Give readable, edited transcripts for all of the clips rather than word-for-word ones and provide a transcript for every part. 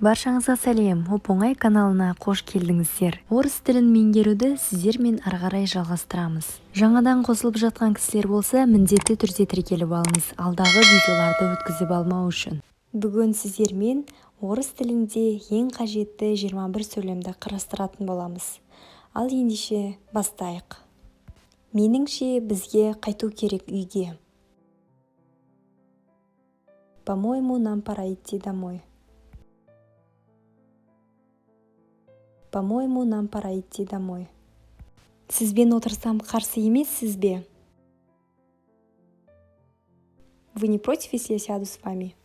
Баршаңызға сәлем! Оп-оңай каналына қош келдіңіздер! Орыс тілін меңгеруді сіздермен ары қарай жалғастырамыз. Жаңадан қосылып жатқан кісілер болса, міндетті түрде тіркеліп алыңыз, алдағы видеоларды өткізіп алмау үшін. Бүгін сіздермен орыс тілінде ең қажетті 21 сөйлемді қарастыратын боламыз. Ал ендеше бастайық. Меніңше, бізге қайту керек үйге. По-моему, нам пора идти домой. По-моему, нам пора идти домой. Сізбен отырсам, қарсы емессіз бе? Вы не против, если я сяду с вами?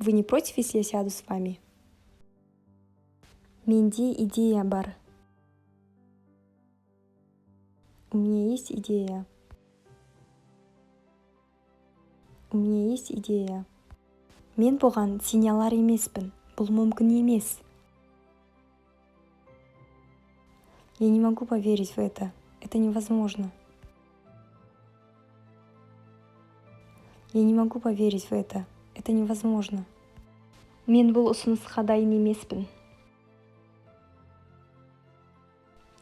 Вы не против, если я сяду с вами? Менде идея бар. У меня есть идея. У меня есть идея. Мен бұған сене алар емеспін. Бұл мүмкін емес. Я не могу поверить в это. Это невозможно. Я не могу поверить в это. Это невозможно. Мен бұл ұсынысқа дайын емеспін.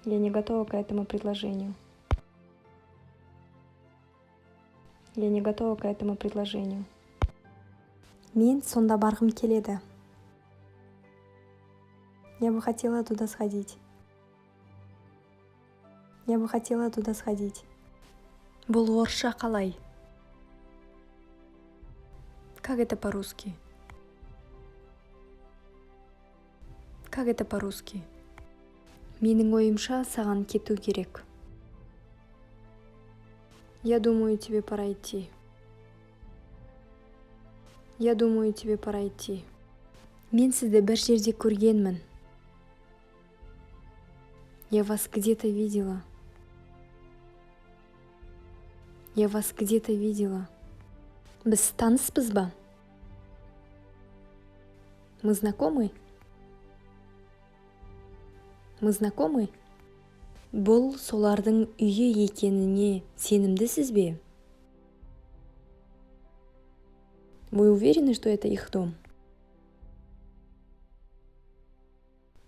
Я не готова к этому предложению. Я не готова к этому предложению. Мен сонда барғым келеді. Я бы хотела туда сходить. Я бы хотела туда сходить. Бұл орысша қалай? Как это по-русски? Как это по-русски? Менің ойымша, саған кету керек. Я думаю, тебе пора идти. Я думаю, тебе пора идти. Мен сізді бір жерде көргенмін. Я вас где-то видела. Я вас где-то видела. Біз таныспыз ба? Мы знакомы? Мы знакомы? Бұл солардың үйі екеніне сенімдісіз бе? Вы уверены, что это их дом?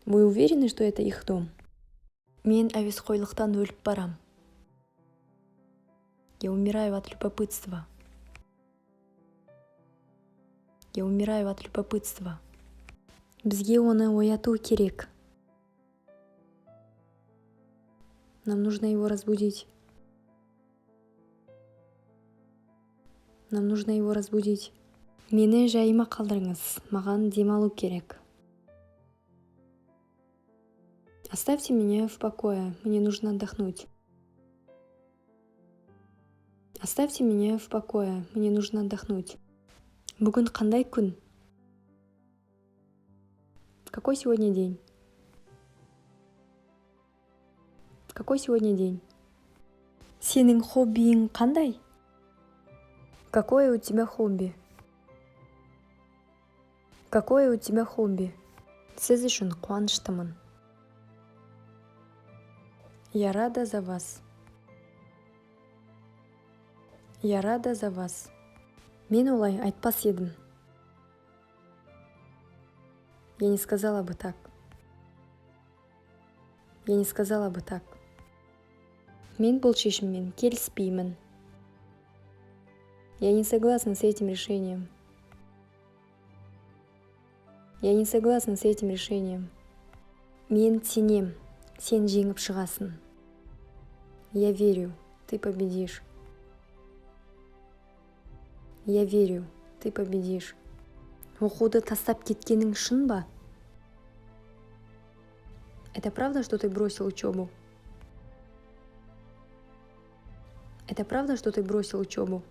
Вы уверены, что это их дом? Мен әуесқойлықтан өліп барам. Я умираю от любопытства. Я умираю от любопытства. Бізге оны ояту керек. Нам нужно его разбудить. Нам нужно его разбудить. Мені жайыма қалдырыңыз, маған демалу керек. Оставьте меня в покое, мне нужно отдохнуть. Оставьте меня в покое, мне нужно отдохнуть. Бүгін қандай күн? Какой сегодня день? Какой сегодня день? Сенің хоббиің қандай? Какое у тебя хобби? Какое у тебя хобби? Сіз үшін қуаныштымын. Я рада за вас. Я рада за вас. Мен олай айтпас едім. Я не сказала бы так. Я не сказала бы так. Мен бұл шешіммен келіспеймін. Я не согласна с этим решением. Я не согласна с этим решением. Мен сенем, сен жеңіп шығасың. Я верю, ты победишь. Я верю, ты победишь. Оқуды тастап кеткенің шын ба? Это правда, что ты бросил учебу? Это правда, что ты бросил учебу?